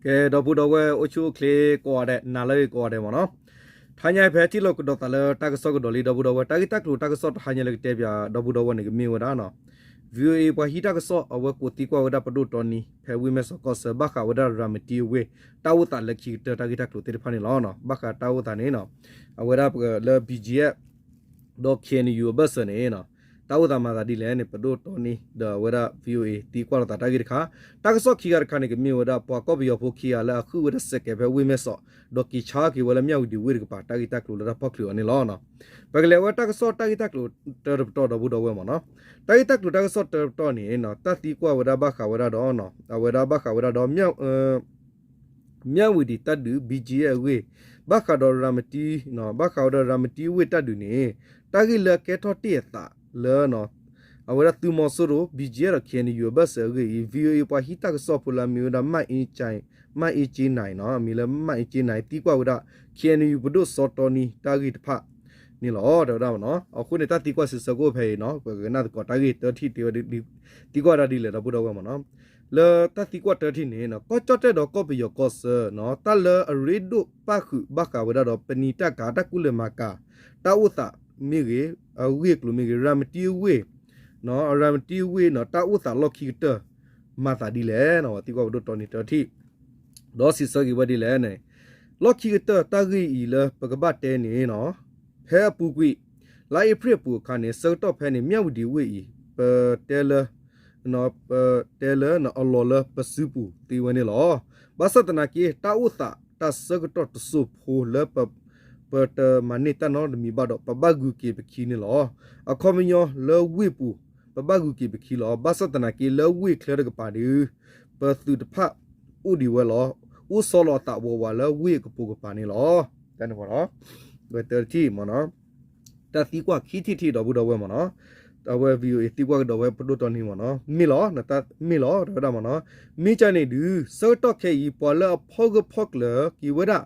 ကဲ ဒီပုၢ်ဒီဝဲၢ် အိၣ်ဆူၣ်အိၣ်ချ့ကိးဂၤဒဲး နၤလၢအဂ့ၤကိးဂၤဒဲးမ့ၢ်နီၤ. တဟါညါဖဲထံၣ်လိာ်ကဒီးသးလၢတၢ်ကစီၣ်ကဒီးလံ ဒီပုၢ်ဒီဝဲၢ်, တၢ်ဂ့ၢ်တၢ်ကျိၤတၢ်ကစီၣ်တဟါညါလၢကတဲပၠး ဒီပုၢ်ဒီဝဲၢ်န့ၣ် ကမ့ၢ်ဝဲဒၣ်နီၤ VOA ပှၤဟံးတၢ်ကစီၣ် အဝဲကိးသံကွၢ်ဝဲဒၣ်ပဒိၣ်တီနံ ဖဲဝ့ၢ်မဲၢ်စီးကီၢ်ဆၢ ဘၣ်ဃးဝဲဒၣ်ရၤမတံအဝ့ၢ် တၢ်အိၣ်သးလၢခံကတၢၢ် တၢ်ဂ့ၢ်တၢ်ကျိၤသ့ၣ်တဖၣ်န့ၣ်လီၤ. ဘၣ်ဃးတၢ်အိၣ်သးန့ၣ်နီၤ အဝဲဒၣ်လၢ BGF ဒီး KNU အဘၢၣ်စၢၤန့ၣ် တၢ်အိၣ်သးမၤသးဒ်လဲၣ်န့ၣ် ပဒိၣ်တီနံ ဒီးအဝဲဒၣ် VOA သံကွၢ်လိာ်သးတၢ်ဂ့ၢ်တခါ, တၢ်ကစီၣ်ခံဂၤတခါန့ၣ် ကမ့ၢ်ဝဲဒၣ် ပှၤကီၢ်ပယီၤဖိခံဂၤလၢအဟုၣ်ဝဲဒၣ်စဲးကဲးဖဲဝ့ၢ်မဲၢ်စီး ဒီးက့ၤဆါက့ၤဝဲလၢမၠၣ်ဝတံၤဝ့ၢ်တကပၤ တၢ်ဂ့ၢ်တၢ်ကျိၤလၢတၢ်ဖီၣ်ချုးအီၤန့ၣ်လီၤ. ပကလဲၤဝဲတၢ်ကစီၣ်တၢ်ဂ့ၢ်တၢ်ကျိၤတၢတပတီၢ် ဒီပုၢ်ဒီဝဲၢ်မ့ၢ်နီၤ. တၢ်ဂ့ၢ်တၢ်ကျိၤတၢ်ကစီၣ်တၢတပတီၢ်န့ၣ် တၢ်သံကွၢ်ဝဲဒၣ်ဘၣ်ဃးဝဲဒၣ်ဒီး အဝဲဒၣ်ဘၣ်ဃးဝဲဒၣ်ဒီး မၠၣ်ဝတံၤတၢ်ဒုး BGF အဂ့ၢ်, ဘၣ်ဃးဒီးရၤမတံ, ဘၣ်ဃးဝဲဒီးရၤမတံဝ့ၢ်တၢ်ဒုးန့ၣ် တၢ်ဂ့ၢ်လၢအကဲထီၣ်တ့ၢ်အသးလၢ အဝဲဒၣ်သုးမီၤစိရိၤ BGF ဒီး KNU အဘၢၣ်စၢၤအဂ့ၢ်အံၤ VOA ပှၤဟံးတၢ်ကစီၣ်ဖိလၢအမ့ၢ်ဝဲဒၣ် မၣ်အ့က့နၤအံၤနီၤ, အမံၤလၢမၣ်အ့က့နၤအံၤ သံကွၢ်ဝဲဒၣ် KNU ပဒိၣ်စီၤတီနံတၢ်ဂ့ၢ်တဖၣ်န့ၣ်လီၤ တဲဝဲဒၣ်မ့ၢ်နီၤ. အဃိန့ၣ် တၢ်သံကွၢ်စံးဆၢကအိၣ်ဖဲအံၤနီၤ ပကနၣ်သကိးတၢ်ဂ့ၢ်တထံၣ်တ့ဝဲ သံကွၢ်ဒၣ်ဒ်လဲၣ် ဒီပုၢ်ဒီဝဲၢ်မ့ၢ်နီၤ. လၢတၢ်သံကွၢ်တထံၣ်န့ၣ် ကီၢ်ကၠီၣ်တဲၣ်ဒီးကီၢ်ပယီၤကီၢ်ဆၢ တၢ်လၢအရ့ဒိၣ်ပၣ်ဃုာ်ဘၣ်ဃးဝဲဒၣ်ဒီး ပနံာ်တၢ်ကၤ တၢ်ကူၣ်လဲၤမၤကၤ တၢ်အိၣ်သးမ့ၢ်ဂ့ၤ, အဂ့ၢ်အကျိၤမ့ၢ်ဂ့ၤ, ရၤမတံအဝ့ၢ် ရၤမတံအဝ့ၢ်နီၤ တၢ်အိၣ်သးလီၢ်ခံကတၢၢ် မၤသးဒ်လဲၣ်နီၤ သံကွၢ်ပဒိၣ်တီနံတထံၣ် ဒီးစံးဆၢက့ၤဝဲဒ်လဲၣ်န့ၣ် လီၢ်ခံကတၢၢ်တၢ်ဂ့ၢ်အံၤလၢပကဘၣ်တဲန့ၣ်နီၤ ဖဲအပူၤကွံာ် လါအ့ဖြ့ၣ်အပူၤအခါန့ၣ် ဆၢကတီၢ်ဖဲန့ၣ် မၠၣ်ဝတံၤဝ့ၢ်အံၤ ပတဲလၢ ပတဲလၢအလီၢ်လၢပစုပူၤသ့ဝဲန့ၣ်လီၤ. ဘၣ်ဆၣ်သနာ်က့ တၢ်အိၣ်သးတၢ်ဆၢကတီၢ်တစိၢ်ဖိလၢ ပတမၤန့ၢ်တၢ်နီတမံၤဘၣ်ဒီး ပဘၣ်ဂုၤက့ၤပခံန့ၣ်လီၤ. အခီပညီလၢဝ့ၢ်ပူၤ ပဘၣ်ဂုၤက့ၤပခံလီၤ. ဘၣ်ဆၣ်သနာ်က့လၢဝ့ၢ်ချၢတကပၤဒီး ပသုးတဖၣ်အိၣ်ဒံးဝဲလီၤ. အိၣ်ဆီလီၤအသးဝးဝးလၢဝ့ၢ်အကပိာ်ကပၤန့ၣ်လီၤ. တၢ်န့ၣ်ဝဲ ဝဲတထံၣ်မ့ၢ်နီၤ တၢ်သံကွၢ်ခံထံၣ်ထံၣ် ဒီပုၢ်ဒီဝဲၢ်မ့ၢ်နီၤ. အဝဲ VOA သံကွၢ်ကဒီးဝဲပဒိၣ်တီနံမ့ၢ်နီၤ မ့ၢ်လီၤ မ့ၢ်လီၤ တဲဝဲဒၣ်မ့ၢ်နီၤ. မ့ၢ်ကန့ၣ်ဒုး ဆၢကတီၢ်ခဲအံၤ ပှၤလၢအဖီၣ်ဂၢၢ်ဖီၣ်ကျၢၤက့ၤဝဲဒၣ်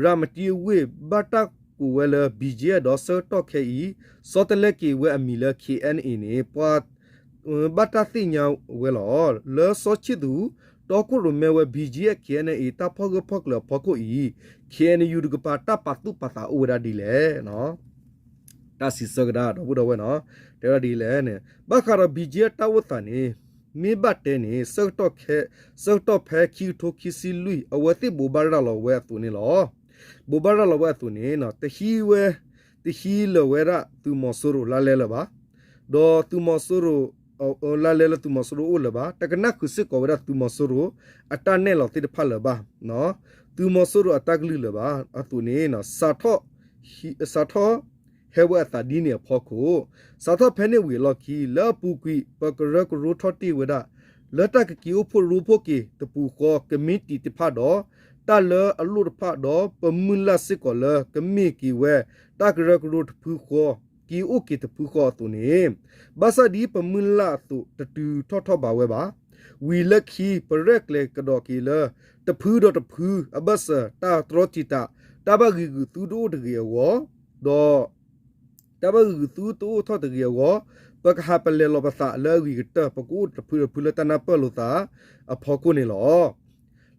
ရၤမတံအဝ့ၢ် ဘၣ်တၢ်ကိးဝဲလၢ BGF ဒီးဆၢကတီၢ်ခဲအံၤ ဆီတလဲက့ၤဝဲအမံၤလၢ KNA န့ၣ် ပှၤ ဘၣ်တၢ်သ့ၣ်ညါဝဲလီၤ. လၢစီၤဆံၣ်သူး တီခိၣ်ရိၣ်မဲဝဲ BGF KNA တၢ်ဖီၣ်ဂၢၢ်ဖီၣ်ကျၢၤအဖီခိၣ်အံၤ KNU တကပၤ တၢ်ပာ်သူၣ်ပာ်သးအိၣ်ဝဲဒၣ်ဒ်လဲၣ်. တၢ်စံးဆၢကဒါ ဒီပုၢ်ဒီဝဲၢ်နီၤ တဲဝဲဒၣ်ဒ်လဲၣ်န့ၣ် ဘၣ်ဃးဒီး BGF တၢ်အိၣ်သးန့ၣ် မ့ၢ်ဘၣ်တဲန့ၣ် ဆၢကတီၢ်ဖဲခံကထိခံဆံလွံၢ် အဝဲသ့ၣ်ဘိးဘၣ်ရၤလီၤဝဲအသိးန့ၣ်လီၤ. ဘိးဘၣ်ရၤလီၤဝဲအသိးန့ၣ် တဟံးဝဲ တဟံးလၢၤဝဲဒၣ်သုးမီၤစိရိၤလါလဲလၢၤဘၣ်, ဒီးသုးမီၤစိရိၤ လါလဲလၢသုးမီၤစိရိၤအိၣ်လၢၤဘၣ်, တကနၣ်ဃုာ်စ့ၢ်ကီးဝဲဒၣ်သုးမီၤစိရိၤ အတၢ်နဲၣ်လီၤသ့ၣ်တဖၣ်လၢၤဘၣ်, သုးမီၤစိရိၤအတၢ်ကလုၢ်လၢၤဘၣ်အသိးန့ၣ် စးထီၣ် စးထီၣ်ဟဲဝဲအသးဒ်န့ၣ်အဖီခိၣ်, စးထီၣ်ဖဲန့ၣ်ဝံၤအလီၢ်ခံ လၢအပူၤကွံာ် ပကရၢကရိထီၣ်တ့ၢ်ဝဲဒၣ် လၢတၢ်ကက့ၤအိၣ်ဖှိၣ်ရိဖှိၣ်က့ၤတပူၤဃီ ကမံးတံာ်တဖၣ်ဒီး တၢ်လၢအလိၣ်တဖၣ်ဒီး ပမုၢ်လၢ်စ့ၢ်ကီးလၢကမ့ၢ်က့ၤဝဲ တၢ်ကရၢကရိတဖုဃီ က့ၤအိၣ်က့ၤတဖုဃီအသိးန့ၣ်, ဘၣ်ဆၣ်ဒ်ပမုၢ်လၢ်အသိး တတုၤထီၣ်ထီၣ်ဘးဝဲဘၣ်. ဝံၤလၢခံ ပရဲၣ်ကျဲၤကဒီးက့ၤလၢ တဖုဒီးတဖုအဘၢၣ်စၢၤ တၢ်တြီတံာ်တာ် တၢ်ဘၣ်ဂံာ်ဂုာ်သုတအိၣ်တဂ့ၤအဂီၢ်, ဒီး တၢ်ဘၣ်ဂံာ်ဂုာ်သုတအိၣ်ထီၣ်တဂ့ၤအဂီၢ်, ပကဟးပလဲၤလီၤပသးလၢအဂံၢ်ကတၢၢ် ပကအိၣ်တဖုတဖုလၢတၢ်နၢ်ပၢၢ်လိာ်သးအဖီခိၣ်န့ၣ်လီၤ.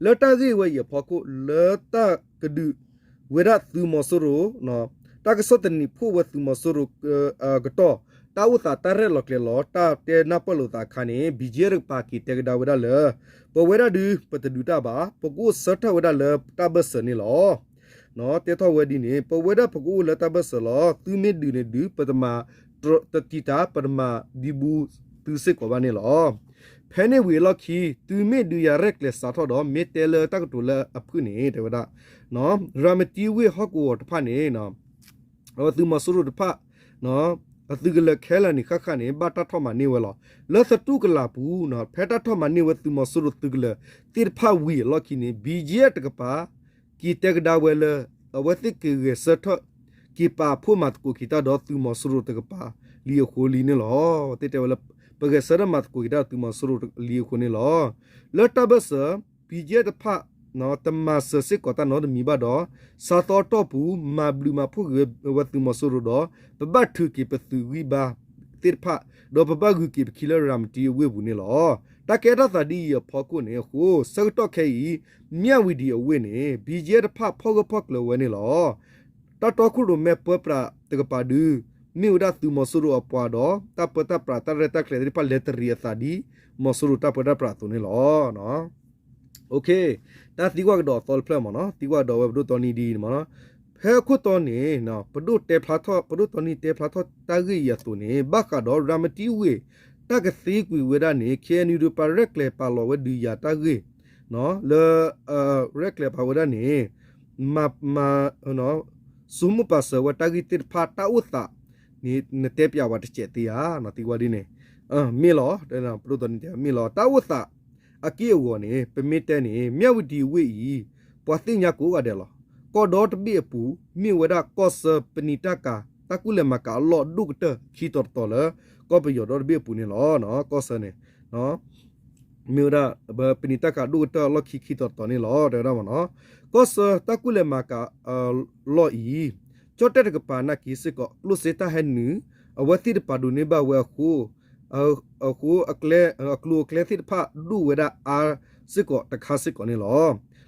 လၢတၢ်ဂ့ၢ်ဝဲအံၤအဖီခိၣ် လၢတၢ်ကဒုးဝဲဒၣ်သုးမီၤစိရိၤ တၢ်ကဆီၣ်သနံးဖှိၣ်ဝဲသုးမီၤစိရိၤကတီၢ် တၢ်အိၣ်သးတၢ်ရဲၣ်လီၤကျဲၤလီၤ တၢ်တဲနၢ်ပၢၢ်လိာ်သးအခါန့ၣ် BGF တကပၤက့ၤတဲကဒါဝဲဒၣ်လၢ ပဝဲဒၣ်ဒုး ပတဒုးတၢ်ဘၣ်, ပကအိၣ်ဆၢထၢၣ်ဝဲဒၣ်လၢတၢ်ဘၢၣ်စၢၤန့ၣ်လီၤ. တဲထီၣ်ဝဲဒ်န့ၣ် ပဝဲဒၣ်ပကအိၣ်လၢတၢ်ဘၢၣ်စၢၤလီၤ. သုမ့ၢ်ဒုးန့ၣ်ဒုး ပတမၤတံာ်တာ် ပတမၤဒံးဘူသုစ့ၢ်ကီးဘၣ်န့ၣ်လီၤ. ဖဲန့ၣ်ဝံၤအလီၢ်ခံ သုမ့ၢ်ဒုးယၤရဲၣ်ကျဲၤစးထီၣ်ဒီး မ့ၢ်တဲလၢတၢ်ကတိၤလၢအဖုၣ်န့ၣ် တဲဝဲဒၣ် ရၤမတံဝ့ၢ်ဟီၣ်ကဝီၤတဖၣ်န့ၣ် အဝဲသုးမီၤစိရိၤတဖၣ် အသုးကလၢၤခဲလၢာ်န့ၣ် ဃၣ်ဃၣ်န့ၣ် ဘၣ်တၢ်ထီၣ်မၤန့ၢ်ဝဲလီၤ. လၢသတူၢ်ကလာ်ပူၤ ဖဲတၢ်ထီၣ်မၤန့ၢ်ဝဲသုးမီၤစိရိၤသုးကလၢၤသ့ၣ်တဖၣ်ဝံၤအလီၢ်ခံန့ၣ် BGF တကပၤ က့ၤတဲကဒါဝဲလၢ အဝဲသ့ၣ်ကဂဲၤဆၢထၢၣ် က့ၤပာ်ဖှိၣ်မၤသကိးက့ၤတၢ်ဒီးသုးမီၤစိရိၤတကပၤလံအဃိလံန့ၣ်လီၤ. သ့ၣ်တဲဝဲလၢ ပဂဲၤဆၢထၢၣ်မၤသကိးက့ၤတၢ်သုးမီၤစိရိၤလံအဃိန့ၣ်လီၤ. လၢတၢ်ဘၢၣ်စၢၤ BGF တဖၣ် တမၤစၢၤစ့ၢ်ကီးတၢ်နီတမံၤဘၣ်ဒီး စးသီအတီၢ်ပူၤ မၤဘျုးမၤဖှိၣ်က့ၤဝဲသုးမီၤစိရိၤဒီး ပဘၣ်ထုးက့ၤပသုးဂံၢ်ဘါ သ့ၣ်တဖၣ်, ဒီးပဘၣ်ဂုၤက့ၤပခံလၢရၤမတံအဝ့ၢ်ပူၤန့ၣ်လီၤ. တၢ်ကဲထီၣ်သးဒ်အံၤအဖီခိၣ်န့ၣ်အဃိ ဆၢကတီၢ်ခဲအံၤ မၠၣ်ဝံၤဒံးအဝ့ၢ်န့ၣ် BGF တဖၣ်ဖီၣ်ဂၢၢ်ဖီၣ်ကျၢၤဝဲန့ၣ်လီၤ. တၢ်တီခိၣ်ရိၣ်မဲပၢပြးတကပၤဒု မ့ၢ်ဝဲဒၣ်သုးမီၤစိရိၤအပှၤဒီး တၢ်ပၢတၢ်ပြးတၢ်ရဲၣ်တၢ်ကျဲၤသ့ၣ်တဖၣ်လဲၤတရံးအသးဒ် မီၤစိရိၤတၢ်ပၢတၢ်ပြးအသိးန့ၣ်လီၤ. တၢ်သံကွၢ်ကဒီးအသီတဖျၢၣ်မ့ၢ်နီၤ, သံကွၢ်ကဒီးဝဲပဒိၣ်တီနံဒ်အံၤန့ၣ်မ့ၢ်နီၤ, ဖဲအခိၣ်တီန့ၣ် ပဒိၣ်တဲဖျါထီၣ် ပဒိၣ်တီနံတဲဖျါထီၣ်တၢ်ဂ့ၢ်အံၤအသိးန့ၣ် ဘၣ်ဃးဒီးရၤမတံဝ့ၢ် တၢ်ကသ့ကွံာ်ဝဲဒၣ်န့ၣ် KNU တပၤရဲၣ်ကျဲၤပာ်လီၤဝဲဒုးယၤတၢ်ဂ့ၢ် လၢ ရဲၣ်ကျဲၤပာ်ဝဲဒၣ်န့ၣ် မၤ စိမိၣ်ပာ်စၢၤဝဲတၢ်ဂ့ၢ်သ့ၣ်တဖၣ်တၢ်အိၣ်သးန့ၣ် နတဲပၠးဝဲတစဲးသ့ဧါ သံကွၢ်ဒ်န့ၣ်, မ့ၢ်လီၤ, ပဒိၣ်တီနံတဲ မ့ၢ်လီၤ, တၢ်အိၣ်သးအက့ၢ်အဂီၤန့ၣ် ပမ့ၢ်တဲန့ၣ် မၠၣ်ဝံၤဒံးဝ့ၢ်အံၤ ပှၤသ့ၣ်ညါကိးဂၤဒဲးလီၤ. ကီၢ်ဒီတဘ့ၣ်အပူၤ မ့ၢ်ဝဲဒၣ်ကီၢ်ဆၢပနံာ်တၢ်ကၤ တၢ်ကူၣ်လဲၤမၤကၤအလီၢ်ဒိၣ်ကတၢၢ်ခံတီၤတတီၤလၢ ကီၢ်ပယီၤဒီတဘ့ၣ်အပူၤန့ၣ်လီၤ. ကီၢ်ဆၢန့ၣ် မ့ၢ်ဝဲဒၣ် ပနံာ်တၢ်ကၤဒိၣ်ကတၢၢ်အလီၢ်ခံခံတီၤတတီၤန့ၣ်လီၤ တဲဝဲဒၣ်မ့ၢ်နီၤ, ကီၢ်ဆၢတၢ်ကူၣ်လဲၤမၤကၤအလီၢ်အံၤ ကၠီၣ်တဲၣ်တကပၤနာ်က့စ့ၢ်ကီး ကျိၣ်စ့တၢ်ဟဲနုာ် အဝဲသ့ၣ်တပၤဒိးန့ၢ်ဘၣ်ဝဲအဃိ အဃိ အကျိၤအကျဲသ့ၣ်တဖၣ်ဒိၣ်ဝဲဒၣ်အါစ့ၢ်ကီးတခါစ့ၢ်ကီးန့ၣ်လီၤ.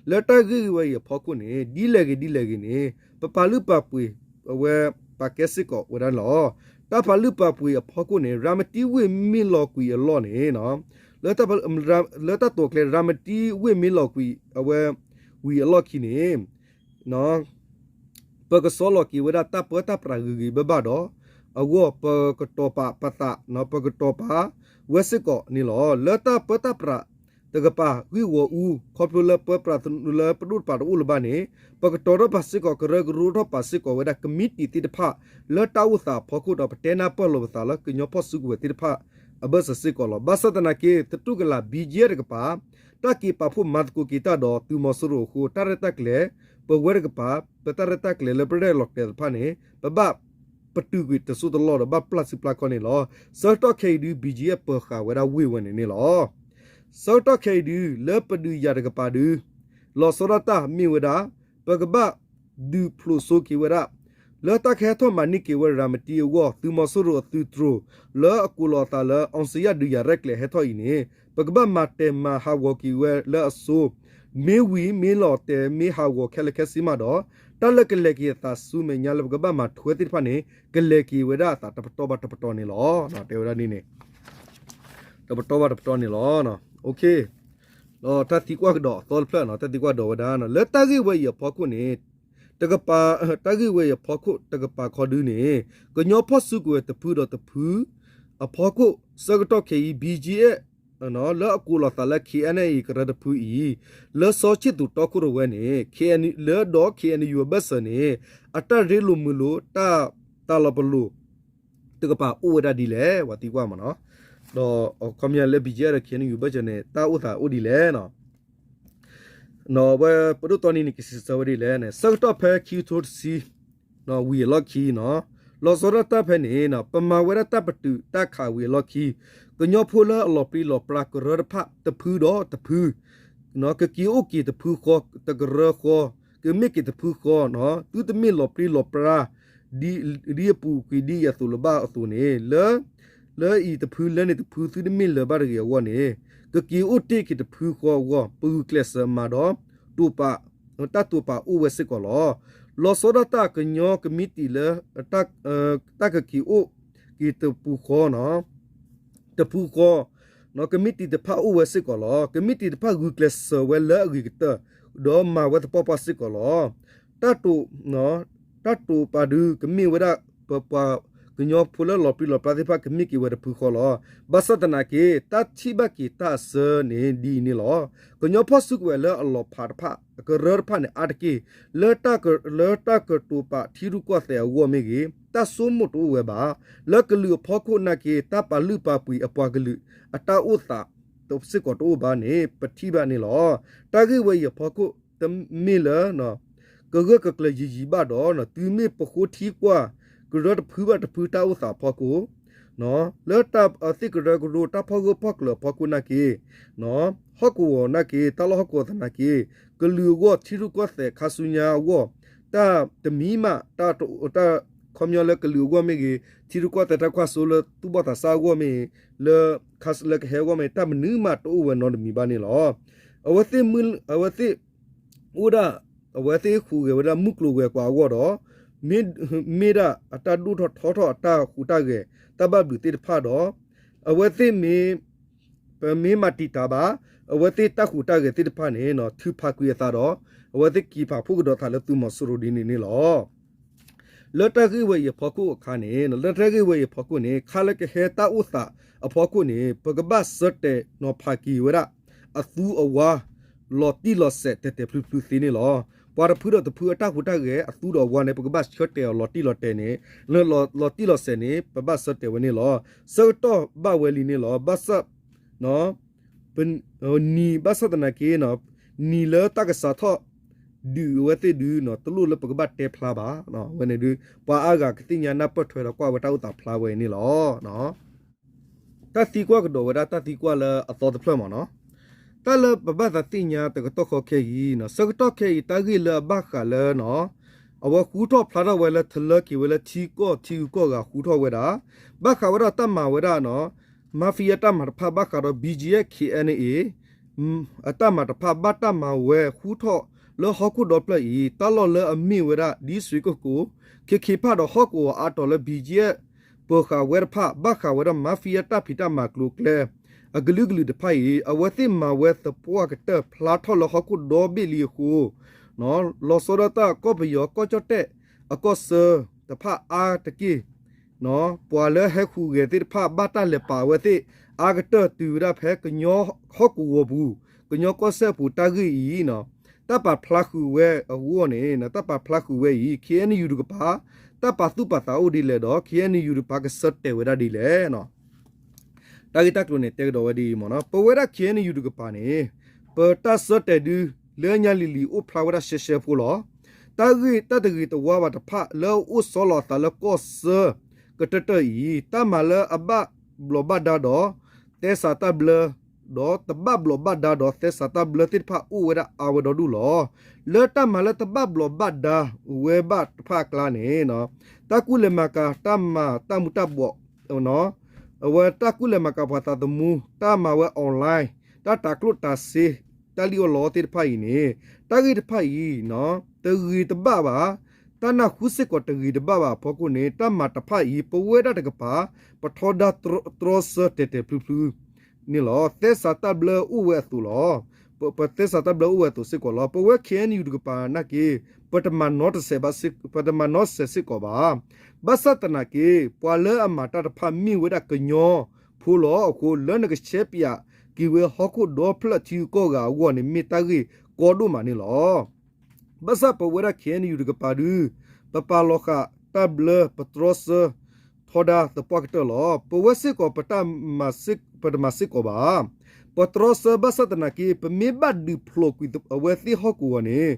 လၢတၢ်ဂ့ၢ်ဝဲအံၤအဖီခိၣ်န့ၣ် ဒ်လဲၣ်ဂ့ၤဒ်လဲၣ်ဂ့ၤန့ၣ် ပပာ်လုၢ်ပာ်ပှ့ၤ အဝဲပာ်ကဲစ့ၢ်ကီးဝဲဒၣ်န့ၣ်လီၤ. တၢ်ပာ်လုၢ်ပာ်ပှ့ၤအဖီခိၣ်န့ၣ် ရၤမတံဝ့ၢ်မ့ၢ်လီၤကွံာ်အလီၢ်န့ၣ် လၢတၢ်တိာ်ကျဲၤ ရၤမတံဝ့ၢ်မ့ၢ်လီၤကွံာ်အဝဲ ဝံၤအလီၢ်ခံန့ၣ် ပကဆီလီၤက့ၤဝဲဒၣ်တၢ်ပၢတၢ်ပြးဂ့ၤဂ့ၤဘၣ်ဘၣ်ဒီး အဂီၢ်ပကတီၤပာ်ပသး ပကတီၤပာ်ဝဲစ့ၢ်ကီးန့ၣ်လီၤ. လၢတၢ်ပၢတၢ်ပြးတကပၤဂ့ၢ်ဂီၤအူ ခီဖျိလၢပၢပြးလၢပဒိၣ်တပၤတအိၣ်လၢၤဘၣ်န့ၣ် ပကတီၤထီၣ်ပာ်စ့ၢ်ကီး ကရၢကရိထီၣ်ပာ်စ့ၢ်ကီးဝဲဒၣ်ကမံးတံာ်သ့ၣ်တဖၣ် လၢတၢ်အိၣ်သးအဖီခိၣ်ဒီး ပတဲနၢ်ပၢၢ်လိာ်ပသးလၢကညီဖီၣ်စုကဝဲၤသ့ၣ်တဖၣ် အဘၢၣ်စၢၤစ့ၢ်ကီးလီၤ. ဘၣ်ဆၣ်သနာ်က့ သတူၢ်ကလာ် BGF တကပၤ တၢ်က့ၤပာ်ဖှိၣ်မၤသကိးက့ၤတၢ်ဒီးသုးမီၤစိရိၤအဃိ တၢ်ရဲၣ်တၢ်ကျဲၤ ပဝဲတကပၤ ပတၢ်ရဲၣ်တၢ်ကျဲၤလၢပရဲၣ်လီၤကျဲၤတဖၣ်န့ၣ် ပဘၣ်ပတုာ်ကွံာ်တစိၢ်တလီၢ်ဒီး ဘၣ်ပျၢ်စုပျၢ်ခီၣ်န့ၣ်လီၤ. ဆၢကတီၢ်ခဲအံၤဒု BGF ပၢၤဃာ်ဝဲဒၣ်ဝ့ၢ်ဝဲန့ၣ်န့ၣ်လီၤ. ဆၢကတီၢ်ခဲအံၤဒု လၢပဒုးယၤတကပၤဒု လီၤဆီဒၣ်တၢ်မ့ၢ်ဝဲဒၣ် ပကဘၣ်ဒုးဖျိးစိက့ၤဝဲဒၣ် လၢတၢ်ကဟဲထီၣ်မၤန့ၢ်က့ၤဝဲရၤမတံအဂီၢ် သုးမီၤစိရိၤအသုးတြိၤ လၢအကိးလီၤအသးလၢ အောင်ဇေယျ ဒုးယၤရဲၣ်ကျဲၤဟဲထီၣ်အံၤန့ၣ် ပကဘၣ်မၤတဲာ်မၤဟးဂီၤက့ၤဝဲလၢအစိ မ့ၢ်ဝံၤမ့ၢ်လီၤတဲာ်မ့ၢ်ဟးဂီၤခဲလၢာ်ခဲဆ့မးဒီး တၢ်လၢကလဲၤက့ၤအသးဆူမဲာ်ညါလၢပကဘၣ်မၤထွဲသ့ၣ်တဖၣ်န့ၣ် ကလဲၤက့ၤဝဲဒၣ်အသးတပတီၢ်ဘၣ်တပတီၢ်န့ၣ်လီၤ. တဲဝဲဒၣ်ဒ်န့ၣ် တပတီၢ်ဘၣ်တပတီၢ်န့ၣ်လီၤ. ဒီးတၢ်သံကွၢ်ကဒီးအသီတဖျၢၣ်နီၤ တၢ်သံကွၢ်ကဒီးဝဲဒၣ် လၢတၢ်ဂ့ၢ်ဝဲအံၤအဖီခိၣ်န့ၣ် တကပၤ တၢ်ဂ့ၢ်ဝဲအံၤအဖီခိၣ်တကပၤခီဒုန့ၣ် ကညီဖီၣ်စုကဝဲၤတဖုဒီးတဖု အဖီခိၣ် ဆၢကတီၢ်ခဲအံၤ BGF လၢအကိးလီၤသးလၢ KNLA ကရၢတဖုအံၤ လၢစီၤခၠံးသူးတီခိၣ်ရိၣ်ဝဲန့ၣ် လၢဒီး KNU အဘၢၣ်စၢၤန့ၣ် အတၢ်ရ့လိာ်မုာ်လိာ် တၢ်တၢ်လီၤပလိာ် တကပၤအိၣ်ဝဲဒၣ်ဒ်လဲၣ် ပှၤသံကွၢ်မးနီၤ. ဒီးအခီပညီလၢ BGF ဒီး KNU ဘၢၣ်စၢၤန့ၣ် တၢ်အိၣ်သးအိၣ်ဒ်လဲၣ်နီၤ. ဝဲပဒိၣ်တီနံန့ၣ် ကစံးဆၢဝဲဒ်လဲၣ်န့ၣ် ဆၢကတီၢ်ဖဲခံကထိတဆံ ဝံၤအလီၢ်ခံနီၤ လီၤဆီဒၣ်တၢ်ဖဲန့ၣ် ပမၤဝဲဒၣ်တၢ်ပတုာ်တၢ်ခးဝံၤအလီၢ်ခံ ကညီဖိလၢအလီၤပြံလီၤပြါကရၢတဖၣ်တဖုဒီးတဖု ကက့ၤအိၣ်က့ၤတဖုဃီ တကရၢဃီ ကမ့ၢ်က့ၤတဖုဃီနီၤ သုတမ့ၢ်လီၤပြံလီၤပြါ ဒ်အပူၤကွံာ်ဒ်အံၤအသိးလၢၤဘၣ်အသိးန့ၣ် လၢ လၢအံၤတဖုလၢန့ၣ်တဖုသုတမ့ၢ်လၢၤဘၣ်တဂ့ၤအဂီၢ်န့ၣ် ကက့ၤအိၣ်တ့ၢ်က့ၤတဖုဃီအဂီၢ် ပဂုာ်ကျဲးစၢးမၤဒီး တိာ်ပာ် တၢ်တိာ်ပာ်အိၣ်ဝဲစ့ၢ်ကီးလီၤ. လီၤဆီဒၣ်တၢ်ကညီကမံးတံာ်လၢ တၢ်ကက့ၤအိၣ်က့ၤတပူၤဃီနီၤ တဖုဃီ ကမံးတံာ်တဖၣ်အိၣ်ဝဲစ့ၢ်ကီးလီၤ. ကမံးတံာ်တဖၣ်ဂုာ်ကျဲးစၢးဝဲလၢအဂ့ၤကတၢၢ် ဒီးမၤဝဲသပှၢ်ပှၢ်စ့ၢ်ကီးလီၤ. တၢ်တိာ် တၢ်တိာ်ပာ်ဒု ကမ့ၢ်ဝဲဒၣ် ပပှၤကညီဖိလၢလီၤပြံလီၤပြါသ့ၣ်တဖၣ် ကမ့ၢ်က့ၤဝဲတဖုဃီလီၤ. ဘၣ်ဆၣ်သနာ်က့ တၢ်ထံၣ်ဘၣ်က့ၤတၢ်အစၢန့ၣ် ဒ်အံၤန့ၣ်လီၤ. ကညီဖီၣ်စုကဝဲၤလၢအလီၤဖးတဖၣ် ကရၢတဖၣ်န့ၣ် အါတက့ၢ် လၢတၢ်ကတိၤပာ်ထံရူၢ်ကီၢ်သဲးအဂီၢ်မ့ၢ်ဂ့ၤ တၢ်ဆိကမိၣ်တအိၣ်ဝဲဘၣ်. လၢကလုာ်အဖီခိၣ်နာ်က့ တၢ်ပာ်လုၢ်ပာ်ပှ့ၤအပှၤကလုာ် အတၢ်အိၣ်သးစ့ၢ်ကီးတအိၣ်ဘၣ်န့ၣ် ပထံၣ်ဘၣ်န့ၣ်လီၤ. တၢ်ဂ့ၢ်ဝဲအံၤအဖီခိၣ် တမ့ၢ်လၢ ကဂၢၢ်ကကျၢၤယံာ်ယံာ်ဘၣ်ဒီး တုၤမ့ၢ်ပဃိထံကွၢ် ကရၢတဖုဘၣ်တဖုတၢ်အိၣ်သးအဖီခိၣ် လၢတၢ်သ့ၣ်ကရၢကရိတၢ်ဖီၣ်ဂၢၢ်ဖီၣ်ကျၢၤအဖီခိၣ်နာ်က့ ဟီၣ်ကဝီၤနာ်က့ တၢ်လီၢ်ဟီၣ်ကဝီၤသနာ်က့ ကလုာ်အဂီၢ် ထံရူၢ်ကီၢ်သဲးခါဆူညါအဂီၢ် တၢ်တမံၤမး တၢ် ခီပညီလၢကလုာ်အဂီၢ်မ့ၢ်ဂ့ၤ, ထံရူၢ်ကီၢ်သဲးတၢ်ကွၢ်စိလၢသူၣ်ဘီၣ်သးစၢ်အဂီၢ်မ့ၢ်ဂ့ၤ, လၢ ခါလၢကဟဲအဂီၢ်မ့ၢ် တၢ်မနုၤမးတအိၣ်ဝဲနီတမံၤဘၣ်န့ၣ်လီၤ. အဝဲသ့ၣ်မုၢ် အဝဲသ့ၣ် အိၣ်ဒၣ် အဝဲသ့ၣ်ဟူးဂဲၤဝဲဒၣ်မုၢ်ကျိၤဝဲၤကွာ်အဂီၢ်ဒီး မ့ၢ် မ့ၢ်ဒၣ်အတၢ်ဒိၣ်ထီၣ်ထီထီၣ်အတၢ်ဟူးတၢ်ဂဲၤ တၢ်ဘၣ်ဘျုးသ့ၣ်တဖၣ်ဒီး အဝဲသ့ၣ်မ့ၢ် ပမ့ၢ်မၤတံာ်တာ်ဘၣ် အဝဲသ့ၣ်တၢ်ဟူးတၢ်ဂဲၤသ့ၣ်တဖၣ်န့ၣ် ထုးဖးကွံာ်အသးဒီး အဝဲသ့ၣ်က့ၤပာ်ဖှိၣ်ကဒီးသးလၢသုးမီၤစိရိၤဒ်န့ၣ်န့ၣ်လီၤ. လၢတၢ်ဂ့ၢ်ဝဲအံၤအဖီခိၣ်အခါန့ၣ် လၢတၢ်ဂ့ၢ်ဝဲအံၤအဖီခိၣ်န့ၣ် ခါလၢကဟဲတၢ်အိၣ်သးအဖီခိၣ်န့ၣ် ပကဘၣ်ဆၢတဲာ်နီၤဖးက့ၤဝဲဒၣ် အသူအဝါ လီၤတံၢ်လီၤဆဲးတဲာ်တဲာ်ဖျုးဖျုးသ့န့ၣ်လီၤ. ပှၤတဖုဒီးတဖုအတၢ်ဟူးတၢ်ဂဲၤအသူဒီးအဝါန့ၣ် ပကဘၣ်ဆၢတဲာ်အီၤလီၤတံၢ်လီၤတဲာ်န့ၣ် လၢလီၤတံၢ်လီၤဆဲးန့ၣ် ပဘၣ်ဆၢတဲာ်ဝဲန့ၣ်လီၤ. ဆၢကတီၢ်ဘၣ်ဝဲလံန့ၣ်လီၤ. ဘၣ်ဆၣ် နံၤဘၣ်ဆၣ်သနာ်က့ နံၤလၢတၢ်ကစးထီၣ် ဒုးအဝဲသ့ၣ်ဒုး တလိၣ်လၢပကဘၣ်တဲဖျါဘၣ်. အဝဲန့ၣ်ဒုး ပှၤအါဂၤကသ့ၣ်ညါနၢ်ပၢၢ်ထွဲဒီးကွၢ်ဝဲတၢ်အိၣ်သးဖျါဝဲန့ၣ်လီၤ. တၢ်သံကွၢ်ကဒီးဝဲဒၣ်တၢ်သံကွၢ်လၢအသီတဖျၢၣ်မ့ၢ်နီၤ. တၢ်လၢပဘၣ်သးသ့ၣ်ညါတကတီၢ်ခီခဲအံၤ ဆၢကတီၢ်ခဲအံၤ တၢ်ဂ့ၢ်လၢအဘၣ်ဃးလၢ အဝဲဃူထီၣ်ဖျါထီၣ်ဝဲလၢထလၢက့ၤဝဲလၢထံကီၢ်ထံဂုၤကီၢ်ဂၤဃူထီၣ်ဝဲဒၣ် ဘၣ်ဃးဝဲဒၣ်တၢ်မၤဝဲဒၣ် mafia တၢ်မၤတဖၣ်ဘၣ်ဃးဒီး ဘီကၠံအ့ၣ် ခ့ၣ်အဲၣ်အ့ၣ် အတၢ်မၤတဖၣ်ဘၣ်တၢ်မၤဝဲဃူထီၣ်လၢဟီၣ်ခိၣ်ဒီဖျၢၣ်အံၤ တၢ်လီၢ်လၢအမ့ၢ်ဝဲဒၣ် ဒ်စွ့ကကိၣ် ခ့ခ့ဖၣ်ဒီးဟီၣ်ကဝီၤအါတီၤလၢ ဘီကၠံအ့ၣ် ပၢၤဃာ်ဝဲတဖၣ် ဘၣ်ဃးဝဲဒၣ် mafia တၢ်ဖံးတၢ်မၤကျိၤကျဲ အကလုာ်ကလုာ်တဖၣ်အံၤ အဝဲသ့ၣ်မၤဝဲသပှၢ်ကတၢၢ်ဖျါထီၣ်လၢဟီၣ်ခိၣ်ဒီဘ့ၣ်လံအဃိ လီၤဆီဒၣ်တၢ်ကီၢ်ပယီၤကီၢ်ကၠီၣ်တဲၣ်အကီၢ်ဆၢတဖၣ်အါတက့ၢ် ပှၤလၢဟဲဟူးဂဲၤသ့ၣ်တဖၣ် ဘၣ်တၢ်လဲၤပာ်အဝဲသ့ၣ် အါကတၢၢ်တုၤဝဲဒၣ်ဖဲကညီဟီၣ်ကဝီၤပူၤ ကညီကီၢ်စဲၣ်ပူၤတၢ်ဂ့ၢ်အံၤ တၢ်ပာ်ဖျါဃုာ်ဝဲအဂီၢ်န့ၣ် တၢ်ပာ်ဖျါဃုာ်ဝဲအံၤ ခ့ၣ်အဲၣ်ယူၣ်တကပၤ တၢ်ပာ်သူၣ်ပာ်သးအိၣ်ဒ်လဲၣ်ဒီး ခ့ၣ်အဲၣ်ယူၣ်တကပၤကဆၢတဲာ်ဝဲဒၣ်ဒ်လဲၣ် တၢ်ဂ့ၢ်တၢ်ကျိၤန့ၣ် တဲကဒီးဝဲဒ်အံၤမ့ၢ်နီၤ. ပဝဲဒၣ် ခ့ၣ်အဲၣ်ယူၣ်တကပၤန့ၣ် ပတၢ်ဆၢတဲာ်ဒု လၢညါလံၤလံၤအိၣ်ဖျါဝဲဒၣ်ရှဲရှဲဖိလီၤ. တၢ်ဂ့ၢ်တၢ်တဂ့ၤတဝါဘၣ်တဖၣ် လၢအအိၣ်ဆီလီၤအသးလၢကီၢ်ဆၢကတၢၢ်တၢၢ်အံၤ တၢ်မၤလၢအဘၣ်ဘျီးဘၣ်ဒါဒီး သဲစးတၢ်ဘျၢ ဒီးတဘၣ်ဘျီးဘၣ်ဒါဒီးသဲစးတၢ်ဘျၢသ့ၣ်တဖၣ်အိၣ်ဝဲဒၣ်အါဝဲဒီဒူၣ်လီၤ. လၢတၢ်မၤလၢတဘၣ်ဘျီးဘၣ်ဒါဝဲဘၣ်တဖၣ်အကျါန့ၣ် တၢ်ကူၣ်လဲၤမၤကၤတၢ်မၤတၢ်မူၤတၢ်ဘှီး အဝဲတၢ်ကူၣ်လဲၤမၤကၤပှၤသးသမူ တၢ်မၤဝဲ online တၢ်တၤကျိၣ်တၤစ့ တၢ်လံၣ်အီၣ်လီအီၣ်သ့ၣ်တဖၣ်အံၤန့ၣ် တၢ်ဂ့ၢ်တဖၣ်အံၤ တဂ့ၤတဘၣ်ဘၣ်, တၢ်နၢ်ဟူစ့ၢ်ကီးတဂ့ၤတဘၣ်ဘၣ်အဖီခိၣ်န့ၣ် တၢ်မၤတဖၣ်အံၤ ပဝဲဒၣ်တကပၤ ပထီဒါတြီဆၢတဲာ်တဲာ်ဖျုးဖျုးန့ၣ်လီၤ. သဲစးတၢ်ဘျၢအိၣ်ဝဲအသိးလီၤ. ပသဲစးတၢ်ဘျၢအိၣ်ဝဲအသိးစ့ၢ်ကီးလီၤ. ပဝဲ ခ့ၣ်အဲၣ်ယူၣ်တကပၤနာ်က့ ပတမၤနီတစဲးဘၣ်, ပတမၤနီစဲးစ့ၢ်ကီးဘၣ်. ဘၣ်ဆၣ်သနာ်က့ ပှၤလၢအမၤတၢ်တဖၣ်မ့ၢ်ဝဲဒၣ်ကညီဖိလီၤ. အဃိလၢနကဆဲးပၠးက့ၤဝဲဟီၣ်ခိၣ်ဒီဖျၢၣ်ထံဂုၤကီၢ်ဂၤအဂီၢ်န့ၣ် မ့ၢ်တၢ်ဂ့ၢ်ကီဒိၣ်မးန့ၣ်လီၤ. ဘၣ်ဆၣ်ပဝဲဒၣ် ခ့ၣ်အဲၣ်ယူၣ်တကပၤဒု ပပာ်လီၤဃာ်တၢ်ဘျၢ ပတြီဆၢ ထီဒါသပှၢ်ကတၢၢ်လီၤ. ပဝဲစ့ၢ်ကီး ပတမၤစ့ၢ်ကီးဘၣ်. ပတြီဆၢဘၣ်ဆၣ်သနာ်က့ ပမ့ၢ်ဘၣ်ဒုးဖျိးကွံာ်အဝဲသ့ၣ်ဟီၣ်ကဝီၤန့ၣ်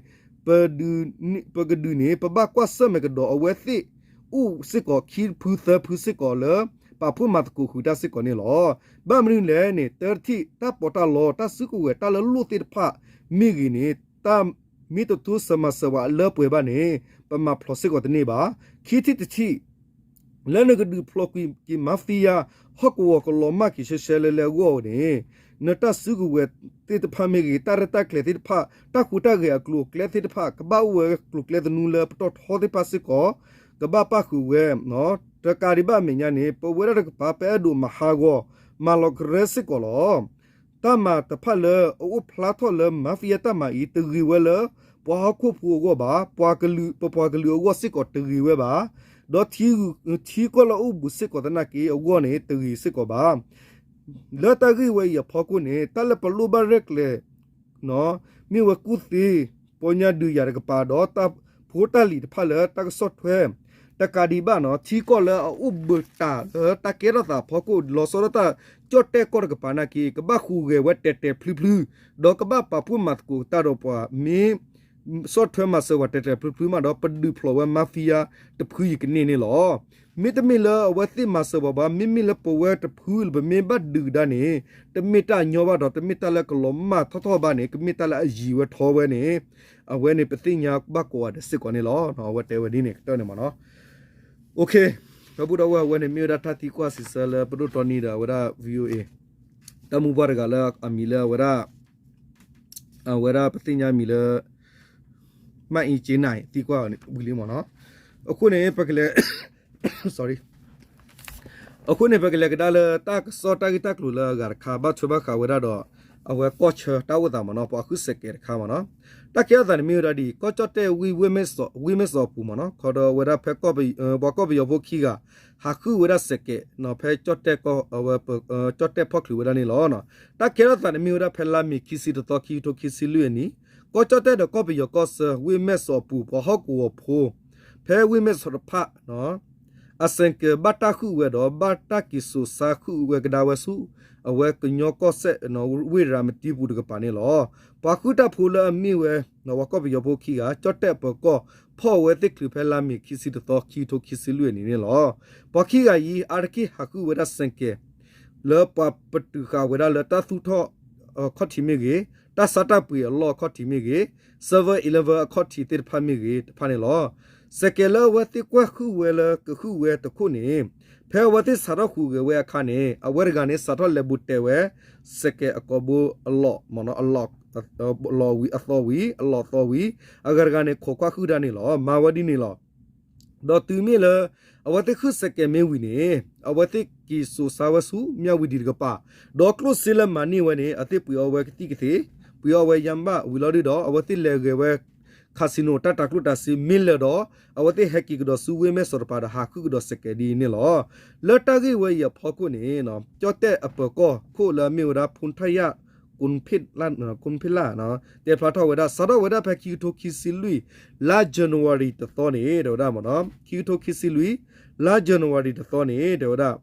ပကဒုးန့ၣ် ပဘၣ်ကွၢ်ဆၢၣ်မဲာ်ကဒီးအဝဲသ့ၣ်အိၣ်စ့ၢ်ကီး ခံဖုသၢဖုစ့ၢ်ကီးလၢ ပာ်ဖှိၣ်မၤသကိးဃုာ်တၢ်စ့ၢ်ကီးန့ၣ်လီၤ. ဘၣ်မနုၤလဲၣ်န့ၣ် တၢတထံၣ် တၢ်ပီးတၢ်လီ တၢ်စုကဝဲၤ တၢ်လၢလိၣ်သ့ၣ်တဖၣ်မ့ၢ်ဂ့ၤန့ၣ် တၢ်မ့ၢ်တတိစၢၤမၤစၢၤဝဲအလၢပှဲၤဘၣ်န့ၣ် ပမၤဖျိးစ့ၢ်ကီးတန့ၢ်ဘၣ်. ခံထံၣ်တထံၣ် လၢနကဒုးဖျိးကွံာ်က့ၤ mafia ဟီၣ်ကဝီၤကလီၤမၢ်က့ၤရှဲရှဲလဲလဲအဂီၢ်န့ၣ် နတၢ်စုကဝဲၤသ့ၣ်တဖၣ်မ့ၢ်ဂ့ၤ တၢ်ရဲၣ်တၢ်ကျဲၤသ့ၣ်တဖၣ် တၢ်ဟူးတၢ်ဂဲၤအကျိၤအကျဲသ့ၣ်တဖၣ် ကဘၣ်အိၣ်ဝဲကျိၤကျဲသနူလၢပတီၢ်ထီသ့ၣ်တဖၣ်စ့ၢ်ကီး ကဘၣ်ပၣ်ဃုာ်ဝဲ တကးဒံးဘၣ်အမဲာ်ညါန့ၣ် ပဝဲဒၣ်တကပၤ ပအဲၣ်ဒိးမၤဟးဂီၤ မၤလီၤကရဲစ့ၢ်ကီးလီၤ. တၢ်မၤတဖၣ်လၢအအိၣ်ဖျါထီၣ်လၢ mafia တၢ်မၤအံၤ တဂ့ၤဝဲလၢ ပှၤဟီၣ်ခိၣ်ဖိအဂီၢ်ဘၣ်, ပှၤကလုာ်, ပပှၤကလုာ်အဂီၢ်စ့ၢ်ကီးတဂ့ၤဝဲဘၣ်, ဒီးထံဂုၤ, ထံကီၢ်လၢအအိၣ်ဘူးစ့ၢ်ကီးသနာ်က့အဂီၢ်န့ၣ် တဂ့ၤစ့ၢ်ကီးဘၣ်. လၢတၢ်ဂ့ၢ်ဝဲအံၤအဖီခိၣ်န့ၣ် တၢ်လၢပလိၣ်ဘၣ်ရဲၣ်ကျဲၤ မ့ၢ်ဝဲကူၣ်သ့ ပီညါဒုးယၤတကပၤ ဒီးတၢ်ဖိတၢ်လံၤတဖၣ်လၢတၢ်ကဆီၣ်ထွဲ တကးဒံးဘၣ်န့ၣ် ထံကီၢ်လၢအအိၣ်ဘၢတၢ်လၢတၢ်ကဲထီၣ်သးအဖီခိၣ် လီၤဆီဒၣ်တၢ်ကၠီၣ်တဲၣ်ကီၢ်တကပၤနာ်က့ ကဘၣ်ဟူးဂဲၤဝဲတဲာ်တဲာ်ဖျုးဖျုး ဒီးကဘၣ်ပာ်ဖှိၣ်မၤသကိးတၢ်ဒီးပှၤ မ့ၢ်ဆီၣ်ထွဲမၤစၢၤပှၤတဲာ်တဲာ်ဖျုးဖျုးမးဒီး ပဒုးဖျိးဝဲ mafia တဖုအံၤကန့ၢ်န့ၣ်လီၤ. မ့တမ့ၢ်လၢအဝဲသ့ၣ်မၤစၢၤပှၤဘၣ် မ့မ့ၢ်လၢပဝဲတဖုလၢ ပမ့ၢ်ဘၣ်ဒုးကဒါန့ၣ် တမ့ၢ်တၢ်ညီဘၣ်ဒီး တမ့ၢ်တၢ်လၢကလီၤမၢ်ထီၣ်ထီၣ်ဘၣ်န့ၣ် ကမ့ၢ်တၢ်လၢအယံၤဝဲထီဝဲန့ၣ် အဝဲန့ၣ်ပသ့ၣ်ညါဘၣ်ကိးဂၤဒဲးစ့ၢ်ကီးန့ၣ်လီၤ. အဝဲတဲဝဲဒ်န့ၣ်ကတၢၢ်န့ၣ်မးနီၤ. ဒီပုၢ်ဒီဝဲၢ် အဝဲန့ၣ်မ့ၢ်ဝဲဒၣ်တၢ်သံကွၢ်စံးဆၢလၢပဒိၣ်တီနံဒီးအဝဲဒၣ် VOA တၢ်မူဘှၣ်တဂၤလၢအမံၤလၢအဝဲဒၣ် အဝဲဒၣ်ပသ့ၣ်ညါမံၤလၢ မၢ်အ့ကၠ့နၢ် သံကွၢ်ဝံၤလံမ့ၢ်နီၤ. အဃိန့ၣ် ပကလဲၤ sorry အဃိန့ၣ် ပကလဲၤကဒါလၢတၢ်ကစီၣ်တၢ်ဂ့ၢ်တၢ်ကျိၤလၢအဂၤတခါ ဘၣ်ထွဲဘၣ်ဃးဝဲဒၣ်ဒီး အဝဲကီၢ်ဆၢတၢ်အိၣ်သးမ့ၢ်နီၤ ပှၤဃုစဲးကဲးတခါမ့ၢ်နီၤ. တၢ်ကဲထီၣ်သးန့ၣ်မ့ၢ်ဝဲဒၣ်ဒ်အံၤ ကီၢ်ကၠီၣ်တဲၣ်ဝ့ၢ်မဲၢ်စီး ဝ့ၢ်မဲၢ်စီးအပူၤမ့ၢ်နီၤ ခီဒီးအဝဲဒၣ်ဖဲ ပှၤကီၢ်ပယီၤဖိခံဂၤ ဟးဃုဝဲဒၣ်စဲးကဲး ဖဲ ကၠီၣ်တဲၣ်ဖီၣ်ချုးဝဲဒၣ်န့ၣ်လီၤ. တၢ်ကဲထီၣ်သးန့ၣ်မ့ၢ်ဝဲဒၣ်ဖဲလါမ့ၤခံဆံတသီ ခံကထိခံဆံလွံၢ်အနံၤ ကီၢ်ကၠီၣ်တဲၣ်ဒီးကီၢ်ပယီၤကီၢ်ဆၢ ဝ့ၢ်မဲၢ်စီးအပူၤ ပှၤဟီၣ်ကဝီၤဖိ ဖဲဝ့ၢ်မဲၢ်စီးတဖၣ် အစဲးကဲးဘၣ်တၢ်ဃုဝဲဒီး ဘၣ်တၢ်က့ၤစိာ်ဆါဃုဝဲကဒါဝဲဆူ အဝဲကညီကီၢ်စဲၣ် ဝ့ၢ်ရၤမတံပူၤတကပၤန့ၣ်လီၤ. ပှၤဃုတၢ်ဖိလၢအမ့ၢ်ဝဲ ပှၤကီၢ်ပယီၤဖိခံဂၤ ကၠီၣ်တဲၣ်အပၢၤကီၢ် ဖီၣ်ဝဲသ့ၣ်ချုးဖဲလါမ့ၤခံဆံတသီ ခံကထိခံဆံလွံၢ်အနံၤန့ၣ်လီၤ. ပှၤခံဂၤအံၤ အါတက့ၢ်ဟးဃုဝဲဒၣ်စဲးကဲး လၢပှၤပတုာ်ဃာ်ဝဲဒၣ်လၢတၢ်သူၣ်ထီၣ်အခီၣ်ထံးမ့ၢ်ဂ့ၤ, တၢ်ဆါတၢ်ပှ့ၤအလီၢ်အခီၣ်ထံးမ့ၢ်ဂ့ၤ, seven eleven အခီၣ်ထံးသ့ၣ်တဖၣ်မ့ၢ်ဂ့ၤတဖၣ်န့ၣ်လီၤ. စဲးကဲးလၢအဝဲသ့ၣ်ကွၢ်ဃုဝဲလၢကဃုဝဲတခိၣ်န့ၣ် ဖဲအဝဲသ့ၣ်စးထီၣ်ဟူးဂဲၤဝဲအခါန့ၣ် အဝဲတဂၤန့ၣ်စးထီၣ်လဲၤဘူးတဲာ်ဝဲ စဲးကဲးအကိာ်ဘိအလီၢ် အလီၢ်ဝံၤအသီဝံၤ အလီၢ်သီဝံၤ အဂၤတဂၤန့ၣ်ခိးကွၢ်ဃုာ်တၢ်န့ၣ်လီၤ. မၤဝဲဒ်န့ၣ်လီၤ. ဒီးတုၤမ့ၢ်လၢ အဝဲသ့ၣ်ဃုစဲးကဲးမ့ၢ်ဝံၤန့ၣ် အဝဲသ့ၣ်က့ၤစိာ်ဆါဝဲဆူမၠၣ်ဝံၤဒံးတကပၤ, ဒီးကျိၣ်စ့လၢမၤန့ၢ်ဝဲန့ၣ် အသ့ၣ်ပှ့ၤအီၣ်ဝဲကသံၣ်ကသ့, ပှ့ၤအီၣ်ဝဲယါဘၣ်ဝံၤလီၤဒုဒီး အဝဲသ့ၣ်လဲၤဂဲၤဝဲ casino တၢ်တၤကျိၣ်တၤစ့မ့ၢ်လၢာ်ဒီး အဝဲသ့ၣ်ဟဲက့ၤကဒီးဆူဝ့ၢ်မဲၢ်စီးတပၤဒီးဟးဃုကဒီးစဲးကဲးဒ်န့ၣ်လီၤ. လၢတၢ်ဂ့ၢ်ဝဲအံၤအဖီခိၣ်န့ၣ် ကၠီၣ်တဲၣ်အပၢၤကီၢ်ခိၣ်လၢအမ့ၢ်ဝဲဒၣ် ဖူထၣ်ယၣ် ကိၣ်ဖ့ၣ်လၣ် တဲဖျါထီၣ်ဝဲဒၣ် စးထီၣ်ဝဲဒၣ်ဖဲခံကထိခံဆံလွံၢ် လါ January တသီန့ၣ် တဲဝဲဒၣ်မ့ၢ်နီၤ ခံကထိခံဆံလွံၢ် လါ January တသီန့ၣ် တဲဝဲဒၣ်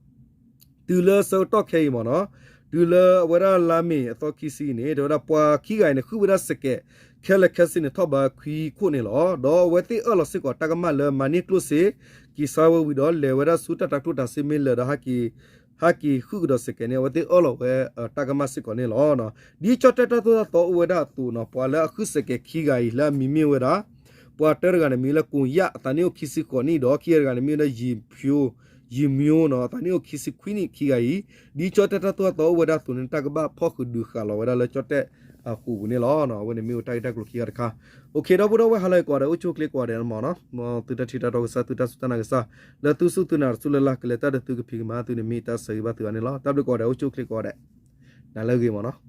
တုၤလၢဆၢကတီၢ်ခဲအံၤမ့ၢ်နီၤ တုၤလၢအဝဲဒၣ်လါမ့ၤအသီခံဆံအံၤန့ၣ် တဲဝဲဒၣ်ပှၤခံဂၤအံၤန့ၣ် ဃုဝဲဒၣ်စဲးကဲး ခဲလၢာ်ခဲဆ့န့ၣ် ထီၣ်ဘးခွံခိၣ်န့ၣ်လီၤ. ဒီးအဝဲသ့ၣ်အၢၣ်လီၤစ့ၢ်ကီးတၢ်ကမၣ်လၢမၤန့ၢ်ကျိၣ်စ့ က့ၤဆါဝဲဝံၤဒီး လဲၤဝဲဒၣ်ဆူတၢ်တၤကျိၣ်တၤစ့မ့ၢ်လၢာ်ဒီး ဟဲက့ၤဃုကဒီးစဲးကဲးန့ၣ် အဝဲသ့ၣ်အၢၣ်လီၤဝဲတၢ်ကမၣ်စ့ၢ်ကီးန့ၣ်လီၤ. ဒ်ကၠီၣ်တဲၣ်တၢ်သိၣ်တၢ်သီအိၣ်ဝဲဒၣ်အသိးနီၤ ပှၤလၢအဃုစဲးကဲးခံဂၤအံၤ လၢအမံၤမ့ၢ်ဝဲဒၣ် ပှၤတၢတဂၤန့ၣ် မံၤလၢကိၣ်ယၣ် အသးနံၣ်အိၣ်ခံဆံဃိးနံၣ်ဒီး ခံဂၤတဂၤန့ၣ် မံၤဝဲဒၣ် ယံၤမၠိနီၤ အသးနံၣ်အိၣ်ခံဆံခွံနံၣ်ခံဂၤအံၤ ဒ်ကၠီၣ်တဲၣ်တၢ်သိၣ်တၢ်သီအိၣ်ဝဲဒၣ်အသိးန့ၣ် တၢ်ကဘၣ်ဖီၣ်ဃုာ်ဒုးဃာ်လီၤဝဲဒၣ်လၢကၠီၣ်တဲၣ်အဃိာ်ပူၤန့ၣ်လီၤ. အဝဲန့ၣ်မ့ၢ်ဝဲတၢ်ဂ့ၢ်တၢ်ကျိၤခံဂၤတခါ အိၣ်ခ့ ဒီပုၢ်ဒီဝဲၢ်ဟါလၢအဂ့ၤကိးဂၤဒဲး အိၣ်ဆူၣ်အိၣ်ချ့ကိးဂၤဒဲးမ့ၢ်နီၤ သုတၢ်ထံၣ်တၢ်တီကစၢ် သုတၢ်စူၢ်တၢ်နာ်ကစၢ် လၢသုစူၢ်သုနာ်တစူၢ်လၢ်လၢ် ကလဲၤတၢ်ဒီးသုကဖံးကမၤသုန့ၣ် မ့ၢ်တၢ်ဆၢဂ့ၤဘၣ်သုဂၤန့ၣ်လီၤ. တၢ်ဘျုးကိးဂၤဒဲး အိၣ်ဆူၣ်အိၣ်ချ့ကိးဂၤဒဲး နၤလၢအဂ့ၤမ့ၢ်နီၤ.